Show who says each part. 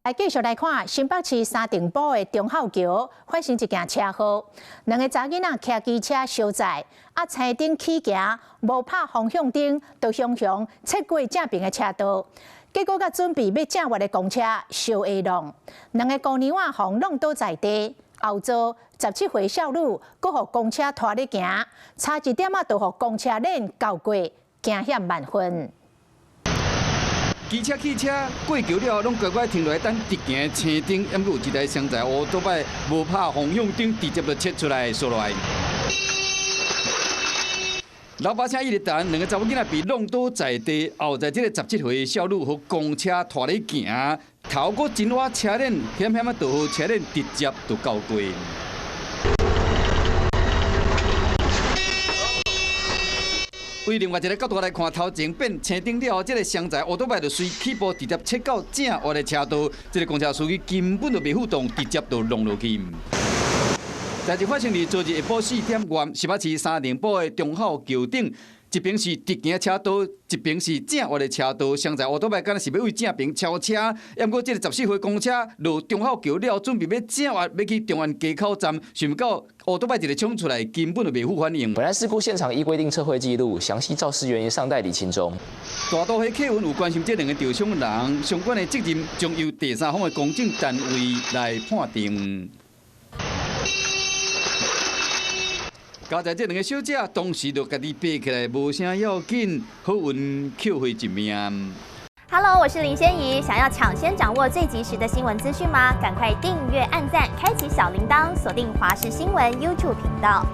Speaker 1: 來繼續來看新北市三重埔的忠孝橋發生一件車禍，兩个查某囡仔騎機車相載，啊青燈起行，無拍方向燈，就雄雄切過正爿的車道，結果佮準備欲正越的公車相下挵，兩个姑娘仔予挵倒在地，後座17歲少女閣予公車拖咧行，差一點仔就予公車輪鉤過，驚險萬分。
Speaker 2: 機車汽車過橋了後，攏乖乖停落來等直行青燈。毋過有一台雙載烏多擺無拍方向燈，直接就切出來趖落來。喇叭聲一直彈，兩个查某囡仔被挵倒在地，後在這个17歲少女予公車拖咧行，頭閣真倚車輪，險險仔就予車輪直接就鉤過。為另外一个角度來看，頭前變青燈了後，這个雙載烏多擺就隨起步直接切到正越的車道，這个公車司機根本就袂赴動，直接就挵落去。代誌發生佇昨日下晡4點外，新北市三重埔的忠孝橋頂，一邊是直行車道，一邊是正越的車道。雙載烏多擺敢若是欲對正爿超車，毋過這个14號公車落忠孝橋了，準備欲正越欲去重安街口站，想毋到烏多擺一个衝出來，根本就袂赴反應。
Speaker 3: 本案事故現場依規定測繪記錄，詳細肇事原因尚待釐清中。
Speaker 2: 大都會客運有關心這兩个受傷人，相關的責任將由第三方的公證單位來判定。佳哉這兩个小姐當時就家己爬起來，無啥要緊，好運抾回一命。
Speaker 4: Hello，我是林仙怡，想要搶先掌握最及時的新聞資訊嗎？趕快訂閱、按讚、開啟小鈴鐺，鎖定華視新聞 YouTube 頻道。